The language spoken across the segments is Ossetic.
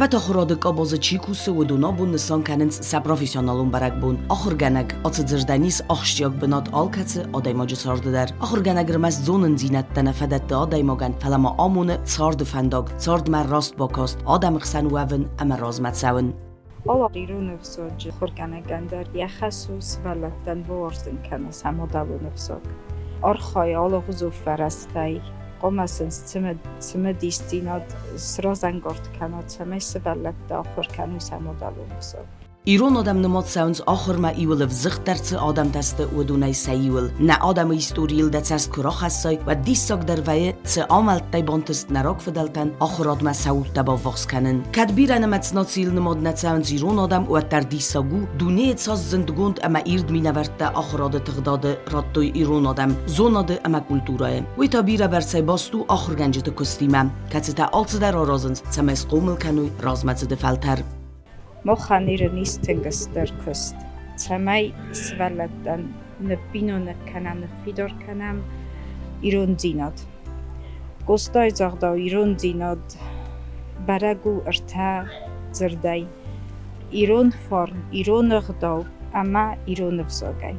Ӕппӕт ахуырады къабазы чи кусы, уыдон абон нысан кӕнынц сӕ профессионалон бӕрӕгбон. Ахуыргӕнӕг ацы дзырдӕн ис ахсджиаг бынат алкӕцы адӕймаджы царды дӕр. Ахуыргӕнӕг ӕрмӕст зонындзинӕдтӕ нӕ фӕдӕтты адӕймагӕн, фӕлӕ ма амоны царды фӕндаг, цардмӕ раст бакаст, адӕмы хсӕн уӕвын ӕмӕ размӕ цӕуын. Алы ирон ӕвзаджы ахуыргӕнӕгӕн дӕр йӕ хӕс у сывӕллӕттӕн бауарзын кӕна сӕ мадӕлон ӕвзаг. Архайы алыгъуызон фӕрӕзтӕй, хъуамӕ сын цымыдисдзинад сразӕнгард кӕна, цӕмӕй сывӕллӕттӕ ахуыр кӕной сӕ мадӕлон ӕвзаг. Ирон адӕм нымад цӕуынц ахуырмӕ иуыл ӕвзыгъддӕр цы адӕмтӕ сты, уыдонӕй сӕ иуыл. Нӕ адӕмы историйыл дӕ цӕст куы рахӕссай, уӕд диссагдӕр вӕййы, цы амӕлттӕй бантыст нӕ рагфыдӕлтӕн ахуырадмӕ сӕ удтӕ баввахс кӕнын. Кӕд бирӕнымӕц нацийыл нымад нӕ цӕуынц ирон адӕм, уӕддӕр диссаг у, дунейы цас зындгонд ӕмӕ ирд минӕвӕрттӕ ахуырады тыгъдады радтой ирон адӕм, зонады ӕмӕ культурӕйы. Уый та бирӕбӕрцӕй баст у ахуыргӕнджыты куыстимӕ, кӕцытӕ алцыдӕр аразынц, цӕмӕй схъомыл кӕной размӕцыды фӕлтӕр. Махӕн Иры ис тынг стыр куыст, цӕмӕй сывӕллӕттӕн ныббиноныг кӕнӕм, ныффидар кӕнӕм ирондзинад. Къостайы загъдау, ирондзинад бӕрӕг у ӕртӕ дзырдӕй: ирон фарн, ирон ӕгъдау ӕмӕ ирон ӕвзагӕй.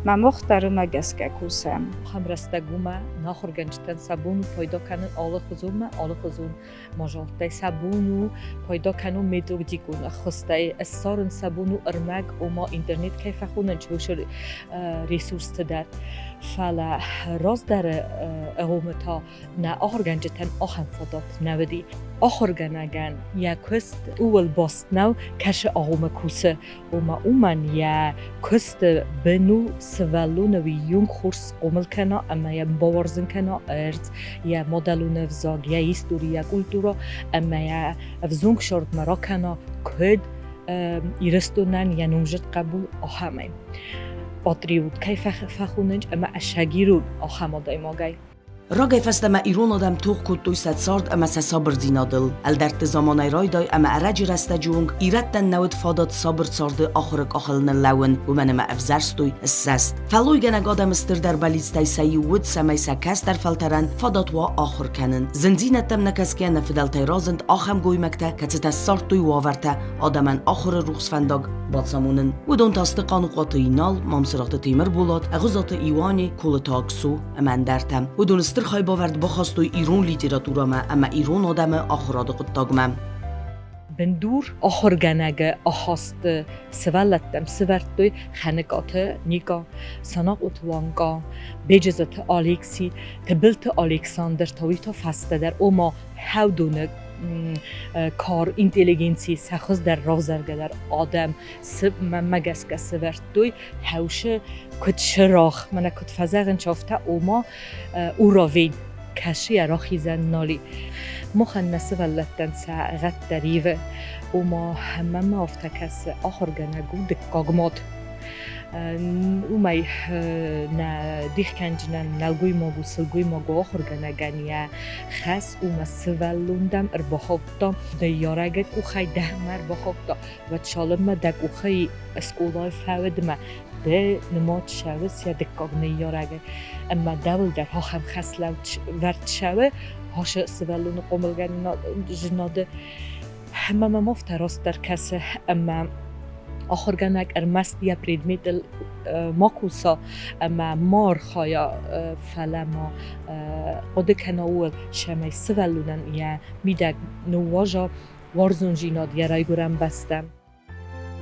Мӕ мах дӕр уымӕ гӕсгӕ кусӕм. Ахӕм рӕстӕг уымӕ нӕ ахуыргӕнджытӕн сӕ бон у пайда кӕнын алыхуызонмӕ, алыхуызон мадзӕлттӕй. Сӕ бон у пайда кӕнун методикон ӕххуыстӕй, ссарын сӕ бон у ӕрмӕг, ома интернет кӕй фӕхонӕн чысыл ресурсты дӕр. Фӕлӕ раздӕры агъоммӕ та нӕ ахуыргӕнджытӕн ахӕм фадат нӕ уыди. Ахуыргӕнӕгӕн йӕ куыст ууыл баст нӕу, кӕсы агъоммӕ кусы, ома уымӕн йӕ куысты бын у сывӕллоны уыййонг хорз схъомыл кӕна ӕмӕ йӕ бауарзын кӕна ӕрдз, йӕ мадӕлон ӕвзаг, йӕ истори, йӕ культурӕ ӕмӕ йӕ ӕвзонг цардмӕ ракӕна, куыд Ирыстонӕн йӕ номзыд хъӕбул, ахӕмӕй. Патриот кӕй фӕхонынц ӕмӕ ӕсӕгирон ахӕм адӕймагӕй. Рагӕй фӕстӕмӕ ирон адӕм тох кодтой сӕ цард ӕмӕ сӕ сабырдзинадыл. Ӕлдӕртты заманӕй райдай ӕмӕ ӕрӕджы рӕстӕджы онг ирӕттӕн нӕ уыд фадат сабыр царды ахуыры къахыл ныллӕууын, уымӕн ӕмӕ ӕвзӕрстой ссӕст. Фӕллойгӕнӕг адӕмы стырдӕр бӕллицтӕй сӕ иу уыд, цӕмӕй сӕ кӕстӕр фӕлтӕрӕн фадат уа ахуыр кӕнын. Зындзинӕдтӕм нӕ кӕсгӕйӕ нӕ фыдӕлтӕй разынд ахӕм гоймӕгтӕ, кӕцытӕ ссардтой уавӕртӕ адӕмӕн ахуыры рухс фӕндаг бацамонын. Уыдон та сты Хъаныхъуаты Инал, Мамсыраты Темырболат, Ӕгъуызаты Иуане, Колыты Аксо ӕмӕ ӕндӕртӕ. Уыдон стыр хайбавӕрд бахастой ирон литературӕмӕ ӕмӕ ирон адӕмы ахуырады хъуыддагмӕ. Бындур ахуыргӕнӕгы ахасты сывӕллӕттӕм сывӕрдтой Хӕныкъаты Ника, Санахъоты Уанкъа, Беджызаты Алекси, Тыбылты Александр, та уый та фӕстӕдӕр, ома хӕвдоны кар интеллигенци сӕ хуыздӕр равзаргӕдӕр адӕм мӕнмӕ гӕсгӕ сывӕрдтой хӕусы куыд сырах, мӕнӕ куыд фӕзӕгъынц, афтӕ, ома уровень кӕсы йӕ рахизӕн нал и. Махӕн нӕ сывӕллӕттӕн сӕ гъӕдтӕ ривы, ома мӕнмӕ афтӕ кӕсы, ахуыргӕнӕг у дыккаг мад. Уымӕй нӕ дих кӕнджынӕн нӕлгоймаг у, сылгоймаг у ахуыргӕнӕгӕн йӕ хӕс у мӕ сывӕллон дӕм ӕрбахаудта, ныййарӕгы къухӕй дӕм ӕрбахаудта, уӕд цалынмӕ дӕ къухӕй скъолайы фӕуӕдмӕ ды нымад цӕуыс йӕ дыккаг ныййарӕгӕй ӕмӕ дӕуыл дӕр ахӕм хӕслӕвӕрд цӕуы ацы сывӕллоны хъомылгӕнынады. Ӕмӕ мӕм афтӕ растдӕр кӕсы, ӕмӕ ахуыргӕнӕг ӕрмӕст йӕ предметыл ма куса ӕмӕ ма архайа, фӕлӕ ма хъуыды кӕна ууыл, цӕмӕй сывӕллонӕн йӕ мидӕг ныууаза уарзондзинад йӕ райгуырӕн бӕстӕм.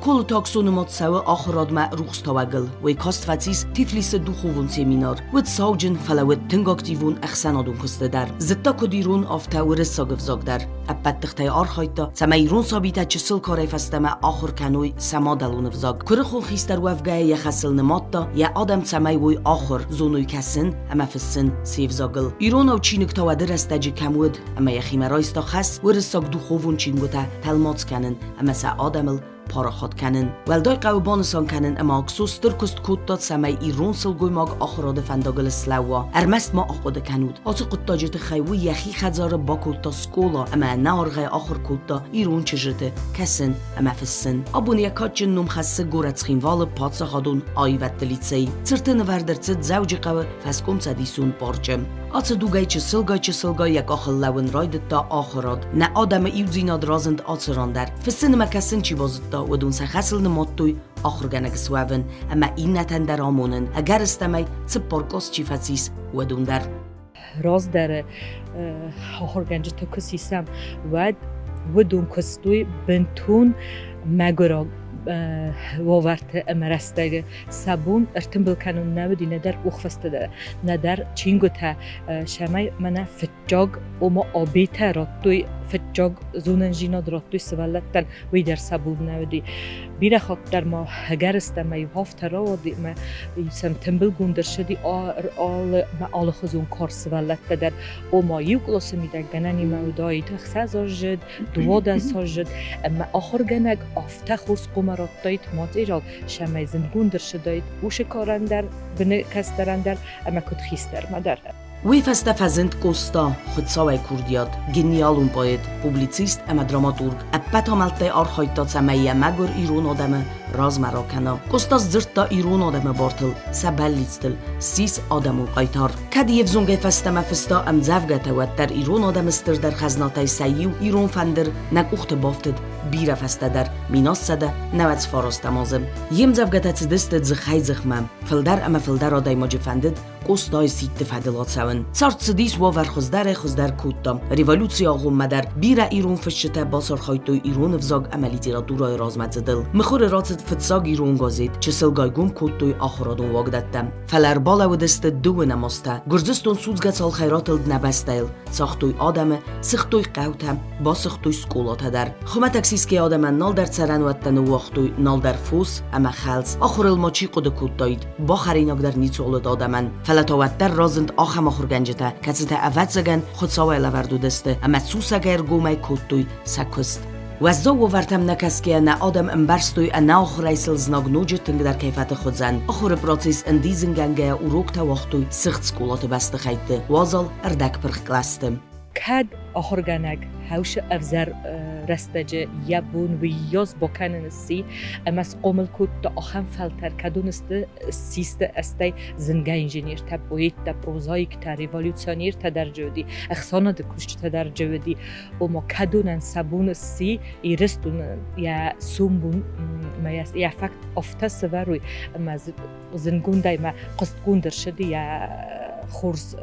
Колыты Аксо нымад цӕуы ахуырадмӕ рухстауӕгыл. Уый каст фӕцис Тифлисы духовон семинар. Уыд сауджын, фӕлӕ уыд тынг активон ӕхсӕнадон куысты дӕр. Зыдта куыд ирон, афтӕ уырыссаг ӕвзаг дӕр. Ӕппӕт тыхтӕй архайдта, цӕмӕй ирон сабитӕ чысыл карӕй фӕстӕмӕ ахуыр кӕной сӕ мадӕлон ӕвзаг. Куырыхон хистӕр уӕвгӕйӕ йӕ хӕсыл нымадта, йӕ адӕм цӕмӕй уой ахуыр, зоной кӕсын ӕмӕ фыссын се взагыл. Иронау чиныг та уӕды рӕстӕджы кӕм уыд, ӕмӕ йӕхимӕ райста хӕс уырыссаг духовон чингуытӕ тӕлмац кӕнын ӕмӕ сӕ адӕмыл парахат кӕнын. Уӕлдай хъӕуы банысан кӕнын, ӕмӕ Аксо стыр куыст кодта, цӕмӕй ирон сылгоймаг ахуырады фӕндагыл слӕууа. Ӕрмӕст ма ахъуыды кӕнут, ацы хъуыддаджы тыххӕй уый йӕхи хӕдзары бакодта скъола ӕмӕ ӕнӕаргъӕй ахуыр кодта ирон чызджыты кӕсын ӕмӕ фыссын. Абон йӕ кадджын ном хӕссы горӕт Цхинвалы паддзахадон аивӕдты лицей. Цырты нывӕрд ӕрцыд Дзӕуджыхъӕуы фӕскомцӕдисон парчы. Ацы дугӕй чысылгай-чысылгай йӕ къахыл лӕууын райдыдта ахуырад. Нӕ адӕмы иудзинад разынд ацы ран дӕр. Фыссын ӕмӕ кӕсын чи базыдта, уыдон сӕ хӕсыл нымадтой ахуыргӕнӕг суӕвын ӕмӕ иннӕтӕн дӕр амонын, ӕгӕрыстӕмӕй цыппар кълас чи фӕцис, уыдон дӕр. Раздӕры ахуыргӕнджыты куы сисӕм, уӕд уыдон куыстой бынтон мӕгуыраг уавӕрты ӕмӕ рӕстӕджы. Сӕ бон ӕртымбыл кӕнын нӕ уыди нӕдӕр къухфыстытӕ, нӕдӕр чингуытӕ, цӕмӕй мӕнӕ фыццаг, ома абетӕ радтой, фыццаг зонындзинад радтой сывӕллӕттӕн, уый дӕр сӕ бон нӕ уыди. Бирӕ хатт дӕр ма ӕгӕрыстӕмӕй афтӕ рауади, ӕмӕ сӕм тымбылгонд ӕрцыди алы ӕмӕ алыхуызон кар сывӕллӕттӕ дӕр. Ома иу къласы мидӕг гӕнӕнимӕ уыдаид ӕхсӕзаздзыд, дыууадӕсаздзыд, ӕмӕ ахуыргӕнӕг афтӕ хорз хъуамӕ радтаид материал, цӕмӕй зындгонд ӕрцыдаид уыцы карӕн дӕр, быны кӕстӕрӕн дӕр ӕмӕ куыд хистӕрмӕ дӕр. Уый фӕстӕ фӕзынд Къоста, Хуыцауӕй курдиат, гениалон поэт, публицист ӕмӕ драматург. Ӕппӕт амӕлттӕй архайдта, цӕмӕй йӕ мӕгуыр ирон адӕмы размӕ ракӕна. Къоста сдзырдта ирон адӕмы бартыл, сӕ бӕллицтыл, ссис адӕмон хъайтар. Кӕд йе взонгӕй фӕстӕмӕ фыста ӕмдзӕвгӕтӕ, уӕддӕр ирон адӕмы стырдӕр хӕзнатӕй сӕ иу, ирон фӕндыр, нӕ къухты бафтыд бирӕ фӕстӕдӕр, 1999 азы. Йе мдзӕвгӕтӕ цыдысты дзыхӕй-дзыхмӕ. Фылдӕр ӕмӕ фылдӕр адӕймаджы фӕндыд Къостайы сидты фӕдыл ацӕуын. Цард цыдис уавӕр хуыздӕрӕй-хуыздӕр кодта. Революцийы агъоммӕ дӕр бирӕ ирон фысджытӕ бацархайдтой ирон ӕвзаг ӕмӕ литературӕйы размӕцыдыл. Мыхуыры рацыд фыццаг ирон газет, чысылгай гом кодтой ахуырадон уагдӕттӕ. Фӕлӕ ӕрбалӕууыдысты дыууынӕм азтӕ. Гуырдзыстон судзгӕ цалхӕй ратылд нӕ бӕстӕйыл, цагътой адӕмы, сыгътой хъӕутӕ, басыгътой скъолатӕ дӕр. Хуымӕтӕг сисгӕ адӕмӕн налдӕр цӕрӕнуӕттӕ ныууагътой, налдӕр фос ӕмӕ хӕлц. Ахуырыл ма чи хъуыды кодтаид, бахӕринаг дӕр ницуал уыд адӕмӕн. Фӕлӕ та уӕддӕр разынд ахӕм ахуыргӕнджытӕ, кӕцытӕ, ӕвӕццӕгӕн, Хуыцауӕй лӕвӕрд уыдысты ӕмӕ сусӕг-ӕргомӕй кодтой сӕ куыст. Уӕззау уавӕртӕм нӕ кӕсгӕйӕ нӕ адӕм ӕмбӕрстой, ӕнӕахуырӕй сыл знаг ноджы тынгдӕр кӕй фӕтых уыдзӕн. Ахуыры процесс ӕндидзынгӕнгӕйӕ уроктӕ уагътой сыгъд скъолаты бӕстыхӕйтты, уазал, ӕрдӕгпырх кълӕсты. Кӕд ахуыргӕнӕг хӕусы ӕвзӕр рӕстӕджы йӕ бон уыййас бакӕнын сси ӕмӕ схъомыл кодта ахӕм фӕлтӕр, кӕдон сты ссисты ӕстӕй зынгӕ инженертӕ, поэттӕ, прозаиктӕ, революционертӕ дӕр уыди, ӕхсӕнады кусджытӕ дӕр уыди. Ома кӕдонӕн сӕ бон сси Ирыстоны йӕ сомбон ӕмӕ йӕ факт афтӕ сӕвӕрой ӕмӕ зынгондӕй ма хъуыстгонд ӕрцыди йӕ хорз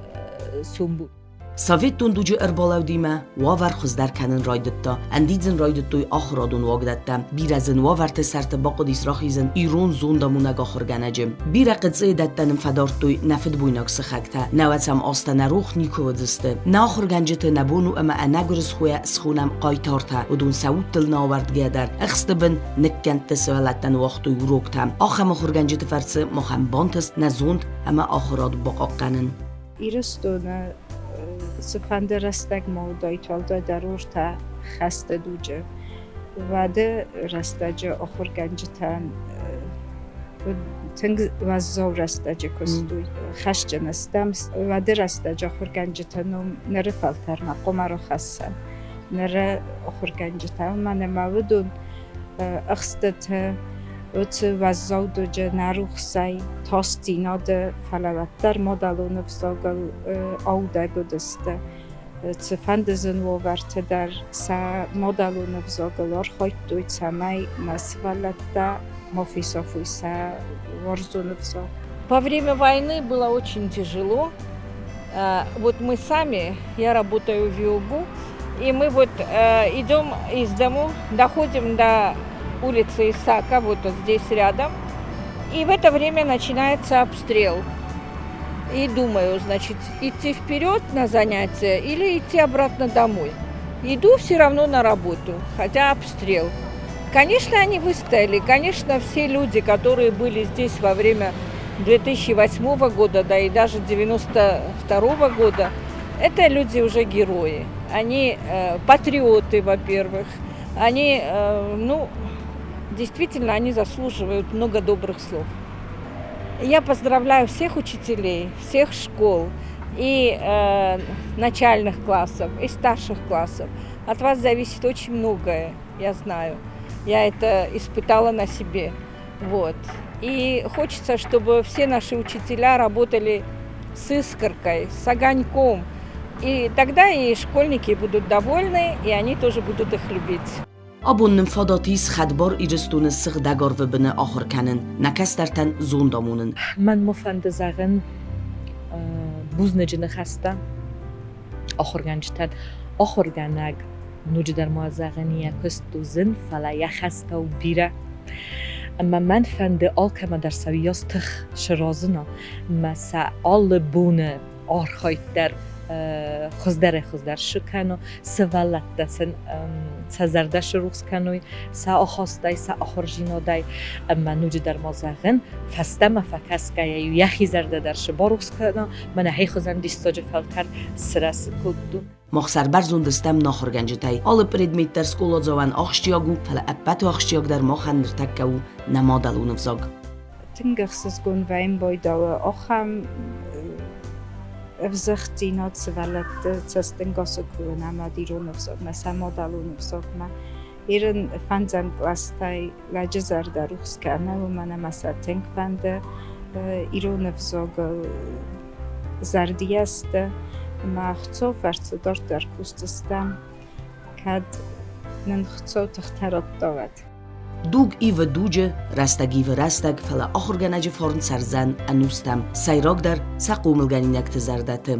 сомбон. Советон дуджы ӕрбалӕудимӕ уавӕр хуыздӕр кӕнын райдыдта. Ӕндидзын райдыдтой ахуырадон уагдӕттӕ. Бирӕ зын уавӕрты сӕрты бахъуыдис рахизын ирон зондамонӕг ахуыргӕнӕджы. Бирӕ хъыцъыйы дӕттӕ нын фӕдардтой нӕ фыдбойнаг сыхӕгтӕ. Нӕуӕдзӕм азтӕ нӕ рох никуы уыдзысты. Нӕ ахуыргӕнджыты нӕ бон у ӕмӕ ӕнӕгуырысхойӕ схонӕм хъайтартӕ. Уыдон сӕ удтыл нӕ ауӕрдгӕйӕ дӕр ӕхсты бын ныккӕндты сывӕллӕттӕн уагътой уроктӕ. Ахӕм ахуыргӕнджыты фӕрцы махӕн бантыст нӕ зонд ӕмӕ ахуырад бахъахъхъӕнын. Ирыстоны цыфӕнды рӕстӕг ма уыдаид, уӕлдайдӕр ортӕ хӕсты дуджы. Уӕды рӕстӕджы ахуыргӕнджытӕн тынг уӕззау рӕстӕджы куыстой. Хӕсджын стӕм. Уӕды рӕстӕджы ахуыргӕнджыты ном ныры фӕлтӕрмӕ хъуамӕ рахӕссӕм. Ныры ахуыргӕнджытӕ, уымӕн ӕмӕ уыдон ӕхстыты уыцы уӕззау дуджы нӕ рухсӕй тасдзинады, фӕлӕ уӕддӕр мадӕлон ӕвзагыл аудӕг уыдысты. Цыфӕнды зын уавӕрты дӕр сӕ мадӕлон ӕвзагыл архайдтой, цӕмӕй нӕ сывӕллӕттӕ ма фесафой сӕ уарзон ӕвзаг. Во время войны было очень тяжело. Вот мы сами, я работаю в ЮГУ, и мы вот идем из дому, доходим до улицы Исака, вот здесь рядом, и в это время начинается обстрел. И думаю, значит, идти вперед на занятия или идти обратно домой. Иду все равно на работу, хотя обстрел. Конечно, они выстояли. Конечно, все люди, которые были здесь во время 2008 года, да и даже 1992 года, это люди уже герои. Они патриоты, во-первых. Они, ну, Действительно, они заслуживают много добрых слов. Я поздравляю всех учителей, всех школ и начальных классов, и старших классов. От вас зависит очень многое, я знаю. Я это испытала на себе. Вот. И хочется, чтобы все наши учителя работали с искоркой, с огоньком. И тогда и школьники будут довольны, и они тоже будут их любить. Абон нын фадат ис хӕдбар Ирыстоны сыгъдӕг арвы быны ахуыр кӕнын, нӕ кӕстӕртӕн зонд амонын. Мӕн ма фӕнды зӕгъын бузныджы ныхӕстӕ ахуыргӕнджытӕн. Ахуыргӕнӕг ноджыдӕр ма зӕгъын йӕ куыст у зын, фӕлӕ йӕ хӕстӕ у бирӕ. Ӕмӕ мӕн фӕнды алкӕмӕ дӕр сӕ уыйас тых сырӕзына ӕмӕ сӕ алы боны архайд дӕр хуыздӕрӕй-хуыздӕр кӕна, сывӕллӕттӕ сын сӕ зӕрдӕ срухс кӕной сӕ ахастӕй, сӕ ахуырдзинадӕй. Ӕмӕ ноджыдӕр ма зӕгъын, фӕстӕмӕ фӕкӕсгӕйӕ-иу йӕхи зӕрдӕ дӕр сбарухс кӕна, мӕнӕ хи хуызӕн диссаджы фӕлтӕр сырӕзын кодтон. Мах сӕрбӕрзонд стӕм нӕ ахуыргӕнджытӕй. Алы предмет дӕр скъоладзауӕн ахсджиаг у, фӕлӕ ӕппӕты ахсджиагдӕр махӕн ныртӕккӕ у нӕ мадӕлон ӕвзаг. Тынг ӕхсызгон вӕййын байдауы ахӕм ӕвзӕгъддзинад сывӕллӕтты цӕстӕнгасы куы уынӕм уӕд ирон ӕвзагмӕ, сӕ мадӕлон ӕвзагмӕ. Ирын фӕндзӕм кълӕстӕй лӕджы зӕрдӕ рухс кӕны, уымӕн ӕмӕ сӕ тынг фӕнды ирон ӕвзагыл зӕрдийӕ сты. Ӕмӕ Хуыцауы фӕрцы дарддӕр кусдзыстӕм, кӕд нын Хуыцау тыхтӕ радта, уӕд. Дуг ивы дуджы, рӕстӕг ивы рӕстӕг, фӕлӕ ахуыргӕнӕджы фарн цӕрдзӕн ӕнустӕм, сӕйрагдӕр сӕ хъомылгӕнинӕгты зӕрдӕты.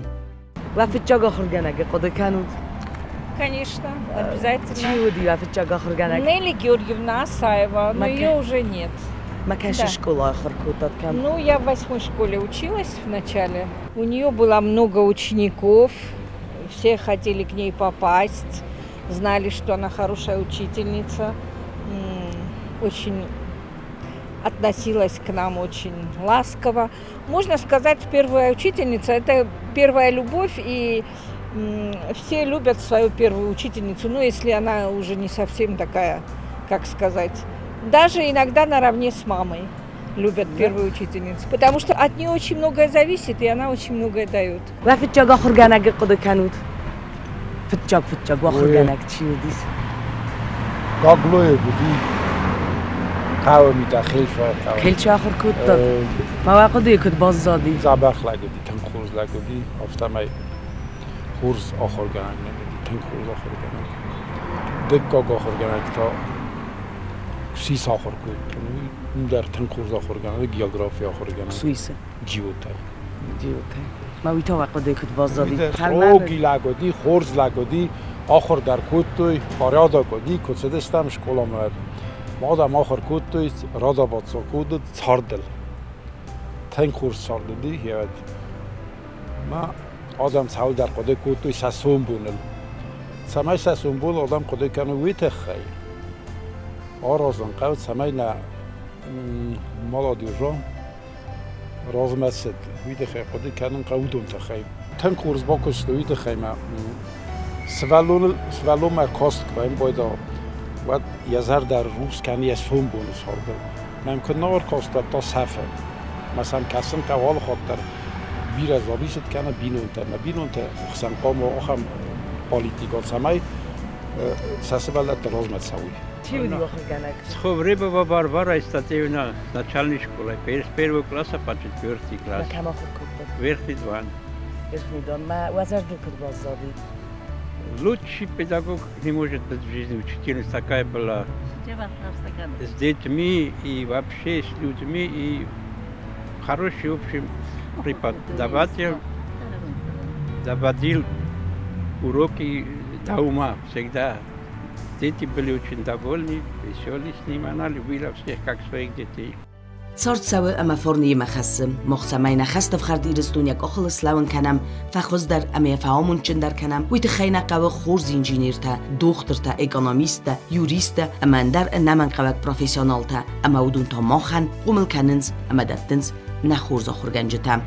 Уӕ фыццаг ахуыргӕнӕгы хъуыды кӕнут? Конечно, обязательно. Чи уыди уӕ фыццаг ахуыргӕнӕг? Нелли Георгиевна Асаева, но ее уже нет. Ма кӕсы школа ахуыр кодтат кӕм? Ну, я в восьмой школе училась в начале. У нее было много учеников, все хотели к ней попасть, знали, что она хорошая учительница, очень относилась к нам очень ласково. Можно сказать, первая учительница – это первая любовь, и все любят свою первую учительницу, ну, если она уже не совсем такая, как сказать, даже иногда наравне с мамой любят первую учительницу, потому что от нее очень многое зависит, и она очень многое дает. Уӕ фыццаг ахуыргӕнӕгы хъуыды кӕнут? Фыццаг фыццаг ахуыргӕнӕг чи уыдис? Гаглойы уыди хъӕуы мидӕг Хелфайы хъӕуы. Хелчы ахуыр кодта? Ма уӕ хъуыдыйы куыд баззади? Дзӕбӕх лӕг уыди, тынг хорз лӕг уыди, афтӕмӕй хорз ахуыргӕнӕг нын уыди, тынг хорз ахуыргӕнӕг. Дыккаг ахуыргӕнӕг та СИС ахуыр кодтон, уый дӕр тынг хорз ахуыргӕнӕг, географийы ахуыргӕнӕг. Суисы? Джиотӕй. Джиотӕй. Ма уый та уӕ хъуыдыйы куыд баззади? Строгий лӕг уыди, хорз лӕг уыди, ахуыр дӕр кодтой, порядок уыди, куы цыдыстӕм скъоламӕ, мадӕм ахуыр кодтой, радаваться кодтой цардыл. Тынг хорз цард уыди, ма адӕм цӕуылдӕр хъуыды кодтой сӕ сомбоныл. Цӕмӕй сӕ сомбон адӕм хъуыды кӕной, уый тыххӕй аразын хъӕуы, цӕмӕй нӕ молодежон размӕ цыд. Уый тыххӕй хъуыды кӕнын хъӕуы уыдон тыххӕй. Тынг хорз бакуыстой уый тыххӕй ма сывӕллоныл сывӕллонмӕ каст куы баимбайда, уӕд йӕ зӕрдӕ рухс кӕны йӕ сомбоны цардыл. Мӕм куыд нӕ ӕркаст, уӕд та сӕфы. Мӕ сӕм кӕсын хъӕуы алы хатт дӕр бирӕ зависит кӕны бинонтӕ. Мӕ бинонтӕ хсӕн хъуамӕ ахӕм политикӕ, цӕмӕй сӕ сывӕллӕтты размӕ цӕуой. Чи уыди ахуыргӕнӕг? Сховребова Варвара Истатеевна, начальной школы, с первого класса по четвертый класс. Кӕм ахуыр кодтат? Верхний Дван. Верхний Дван. Мӕ уӕ зӕрдыл куыд баззади? Лучший педагог не может быть в жизни. Учительница такая была. С детьми и вообще с людьми. И хороший, в общем, преподаватель. Доводил уроки до ума всегда. Дети были очень довольны, веселые с ним. Она любила всех, как своих детей. Цард цӕуы ӕмӕ фарн йемӕ хӕссы. Мах цӕмӕй нӕ хӕстӕфхӕрд Ирыстон йӕ къахыл слӕууын кӕнӕм, фӕхуыздӕр ӕмӕ йӕ фӕамондджындӕр кӕнӕм, уый тыххӕй нӕ хъӕуы хорз инженертӕ, дохтыртӕ, экономисттӕ, юристтӕ ӕмӕ ӕндӕр ӕнӕмӕнгхъӕуӕг профессионалтӕ, ӕмӕ уыдон та махӕн хъомыл кӕнынц ӕмӕ дӕттынц нӕ хорз ахуыргӕнджытӕ.